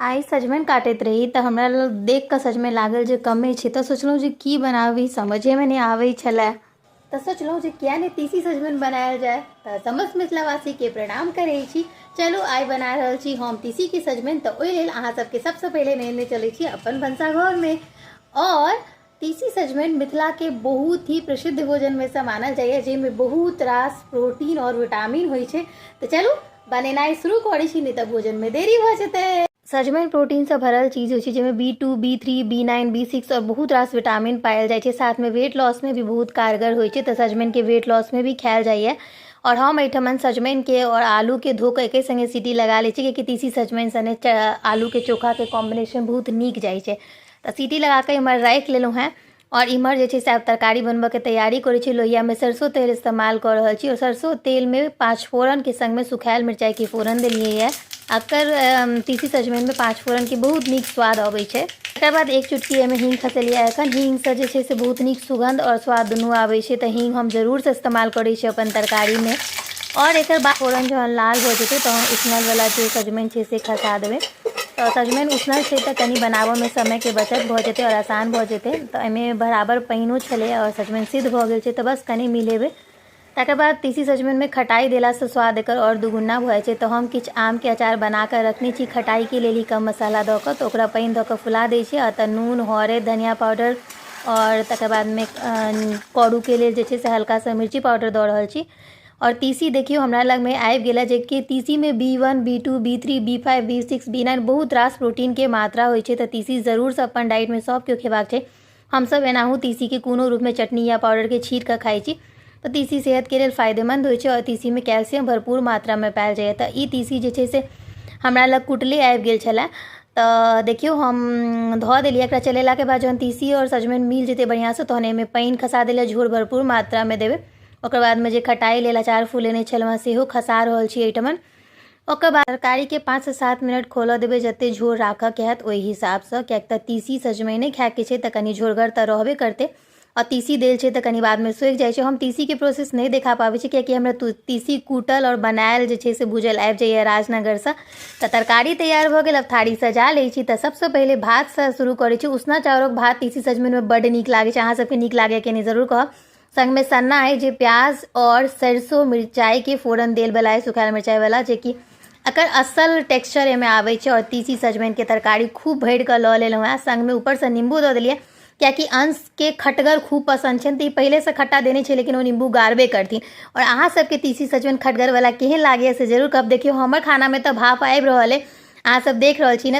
आइ सजमनि काटैत रही तऽ हमरा देख कऽ सजमनि लागल जे कमे छै तऽ सोचलहुँ जे की बनाबी समझेमे नहि आबै छलै। तऽ सोचलहुँ जे किया नहि तीसी सजमनि बनायल जाय। तऽ समस्त मिथिलावासीके प्रणाम करै छी। चलू आइ बना रहल छी हम तीसीके सजमनि। तऽ ओहि लेल अहाँ सबके सबसँ पहिले नेने चलै छी अपन भनसाघरमे। और तीसी सजमनि मिथिलाके बहुत ही प्रसिद्ध भोजनमे सँ मानल जाइए, जाहिमे बहुत रास प्रोटीन और विटामिन होइ छै। तऽ चलू बनेनाइ शुरू करै छी, नहि तऽ भोजनमे देरी भऽ जेतै। सजमनि प्रोटीनसँ भरल चीज होइ छै, जाहिमे B2, B3, B9, B6 और बहुत रास विटामिन पायल जाइ छै। साथमे वेट लॉसमे भी बहुत कारगर होइ छै, तऽ सजमनिके वेट लॉसमे भी खायल जाइए। और हम एहिठमन सजमनिके और आलूके धो कऽ एके सङ्गे सीटी लगा लै छी, कियाकि तीसी सजमनि सने आलूके चोखाके कॉम्बिनेशन बहुत नीक जाइ छै। तऽ सीटी लगा कऽ इम्हर राखि लेलहुँ हेँ और इम्हर जे छै से आब तरकारी बनबऽके तैयारी करै छी। लोहियामे सरसो तेल इस्तेमाल कऽ रहल छी और सरसो तेलमे 5 फोरनके सङ्गमे सुखायल मिरचाइके फोरन देलियै यऽ। एकर तीसी सजमनिमे 5 फोरनके बहुत नीक स्वाद अबै छै। तकर बाद 1 चुटकी एहिमे हींग खसेलियै। एखन हींगसँ जे छै से बहुत नीक सुगन्ध आओर स्वाद दुनू आबै छै, तऽ हींग हम जरूरसँ इस्तेमाल करै छी अपन तरकारीमे। और एकर बाद फोरन जहन लाल भऽ जेतै तहन उसनलवला जे सजमनि छै से खसा देबै। तऽ सजमनि उसनल छै तऽ कनि बनाबऽमे समयके बचत भऽ जेतै आओर आसान भऽ जेतै। तऽ एहिमे बराबर पानिओ छलै आओर सजमनि सिद्ध भऽ गेल छै, तऽ बस कनि मिलेबै। तकर बाद तीसी सजमनिमे खटाइ देलासँ स्वाद एकर आओर दुगुना भऽ जाइ छै। तऽ हम किछु आमके अचार बनाकऽ रखने छी खटाइके लेल ही कम मसाला दऽ कऽ, तऽ ओकरा पानि दऽ कऽ फुला दै छियै। आ तऽ नून, हरैद, धनिया पाउडर आओर तकर बादमे करूके लेल जे छै से हल्का सा मिर्ची पाउडर दऽ रहल छी। और तीसी देखियौ हमरा लगमे आबि गेल जे कि तीसीमे B1, B2, B3, B5, B6, B9 बहुत रास प्रोटीनके मात्रा होइ छै। तऽ तीसी जरूरसँ अपन डाइटमे सब केओ खेबाक छै। हमसब एनाहु तीसीके कोनो रूपमे चटनी या पाउडरके छीट कऽ खाइ छी। तऽ तीसी सेहतके लेल फायदेमंद होइ छै और तीसीमे कैल्सियम भरपूर मात्रामे पायल जाइए। तऽ ई तीसी जे छै से हमरा लग कुटले आबि गेल छलै। तऽ देखियौ हम धऽ देलियै। एकरा चलेलाके बाद जहन तीसी आओर सजमनि मिल जेतै बढ़िआँसँ तहन एहिमे पानि खसा देलियै, झोर भरपूर मात्रामे देबै। ओकर बादमे जे खटाइ लेल अचार फुलेने छलहुँ हँ सेहो खसा रहल छी एहिठमन। ओकर बाद तरकारीके 5 से 7 मिनट खोलऽ देबै, जते झोर राखऽके हैत ओहि हिसाबसँ, किएक तऽ तीसी सजमनि खायके छै तऽ कनि झोरगर तऽ रहबे करतै। आओर तीसी देल छै तऽ कनि बादमे सुखि जाइ छै। हम तीसीके प्रोसेस नहि देखा पाबै छी, कियाकि हमरा तीसी कूटल आओर बनायल जे छै से भूजल आबि जाइए राजनगरसँ। तऽ तरकारी तैयार भऽ गेल, आब थारी सजा लै छी। तऽ सबसँ पहिले भातसँ शुरू करै छी। उसना चाउरक भात तीसी सजमनिमे बड्ड नीक लागै छै। अहाँ सबके नीक लागैए कि नहि जरूर कहब। संगमे सन्ना अइ जे प्याज और सरसो मिरचाइके फोरन देलवला अइ, सुखायल मिरचाइवला, जेकि एकर असल टेक्सचर एहिमे आबै छै। आओर तीसी सजमनिके तरकारी खूब भरि कऽ लऽ लेलहुँ हेँ, संगमे ऊपरसँ नीम्बू दऽ देलियै, कियाकि अंशके खटगर खूब पसन्द छनि तऽ ई पहिलेसँ खट्टा देने छै, लेकिन ओ नीम्बू गारबे करथिन। आओर अहाँ सबके तीसी सजमनि खटगरवला केहन लागैए से जरूर कहब। देखियौ हमर खानामे तऽ भाप आबि रहल अइ, अहाँ सब देख रहल छी ने।